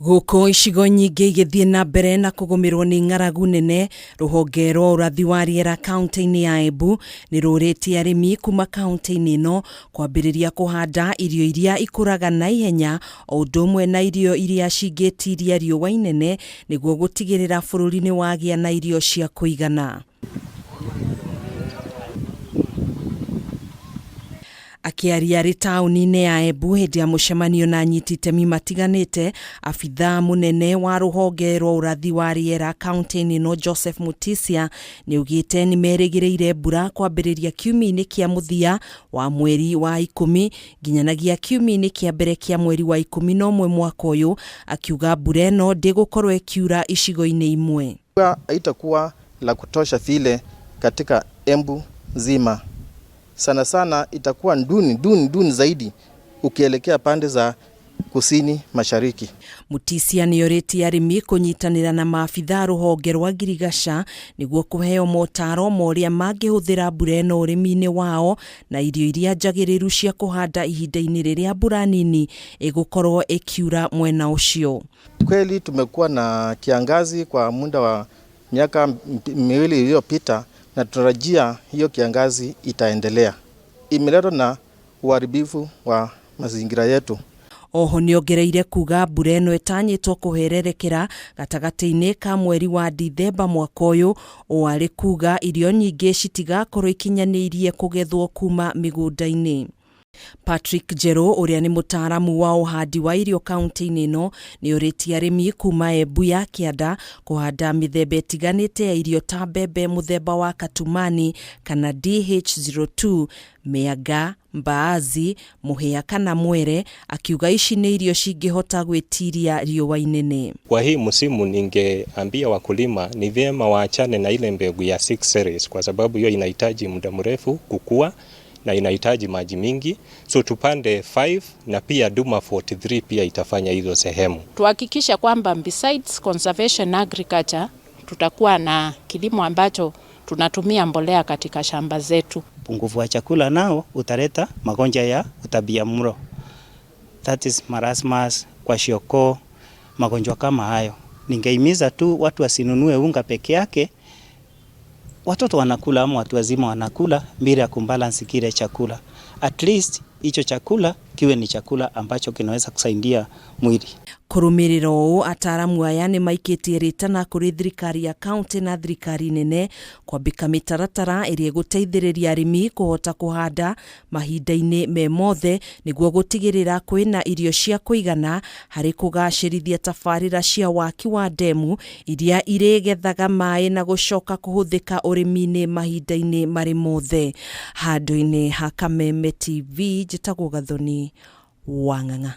Gũkũ icigo nyingĩ igĩthiĩ na mbere na kũgũmĩrwo nĩ ng'aragu nene, rũhonge rwa ũrathi wa rĩera kaunti-inĩ ya Embu nĩ rũrĩtie arĩmi kuma kaunti-inĩ ĩno kwambĩrĩria kũhanda irio iria ikũraga na ihenya o ũndũ ũmwe na irio iria cingĩtiria riũa inene nĩguo gũtigĩrĩra bũrũri nĩ wagĩa na irio cia kũigana. Akĩaria arĩ taũni-inĩ ya Embu hĩndĩ ya mũcemanio na anyiti itemi matiganĩte, abithaa mũnene wa rũhonge rwa ũrathi wa rĩera kaunti-inĩ ĩno Joseph Mutisia nĩaugĩte nĩmerĩgĩrĩire mbura kwambĩrĩria kiumia-inĩ kĩa mũthia wa mweri wa ikũmi nginyanagia kiumia-inĩ kĩa mbere kĩa mweri wa 11 mwaka ũyũ, akiuga mbura ĩno ndĩgũkorwo ĩkiura icigo-inĩ imwe. Haitakuwa la kutosha vile katika Embu nzima, sana sana itakuwa duni duni duni zaidi ukielekea pande za kusini mashariki. Mutisia nĩorĩtie arĩmi kũnyitanĩra na maabitha rũhonge rwa ngirigaca nĩguo kũheo motaro ma ũrĩa mangĩhũthĩra mbura ĩno ũrĩmi-inĩ wao na irio iria njagĩrĩru cia kũhanda ihinda-inĩ rĩrĩa mbura nini ĩgũkorwo ĩkiura mwena ũcio. Kweli tumekuwa na kiangazi kwa muda wa miaka 2 iliyopita na tunatarajia hiyo kiangazi itaendelea. Imeletwa na uharibifu wa mazingira yetu. Oho nĩongereire kuga mbura ĩno ĩtanyĩtwo kũhererekera gatagatĩ-inĩ ka mweri wa Dithemba mwaka ũyũ, ũũ arĩ kuga irio nyingĩ citigakorwo ikinyanĩirie kũgethwo kuma mĩgũnda-inĩ. Patrick Njeru ũrĩa nĩ mũtaaramu wa ũhandi wa irio kaunti-inĩ ĩno nĩorĩtie arĩmi kuma Embu ya kĩanda kũhanda mĩthemba ĩtiganĩte ya irio ta mbembe mũthemba wa Katumani kana DH02, mĩanga, mbaazi, mũhĩa kana mwere, akiuga ici nĩ irio cingĩhota gwĩtiria riũa inene. Kwa hii msimu ningeambia wakulima ni vyema waachane na ile mbegu ya 6 series kwa sababu hiyo inahitaji muda mrefu kukua na inahitaji maji mingi, so tupande 5 na pia Duma 43 pia itafanya hizo sehemu. Tuhakikishe kwamba besides conservation agriculture tutakuwa na kilimo ambacho tunatumia mbolea katika shamba zetu. Upungufu wa chakula nao utaleta magonjwa ya utapiamlo, that is marasmus, kwashiorkor, magonjwa kama hayo. Ningehimiza tu watu wasinunue unga peke yake. Watoto wanakula ama watu wazima wanakula bila ya kumbalance kile chakula. At least hicho chakula kiwe ni chakula ambacho kinaweza kusaidia mwili. Kũrũmĩrĩra ũũ ataaramu aya nĩ maikĩtie rĩtana kũrĩ thirikari ya kaunti na thirikari nene kwambĩka mĩtaratara ĩrĩa ĩgũteithĩrĩria arĩmi kũhota kũhanda mahinda-inĩ me mothe nĩguo gũtigĩrĩra kwĩna irio cia kũigana harĩ kũgacĩrithia tabarĩra cia waki wa ndemu iria irĩgethaga maĩ na gũcoka kũhũthĩka ũrĩmi-inĩ mahinda-inĩ marĩ mothe. Handũ-inĩ ha Kameme TV njĩtagwo Gathoni Wang'ang'a.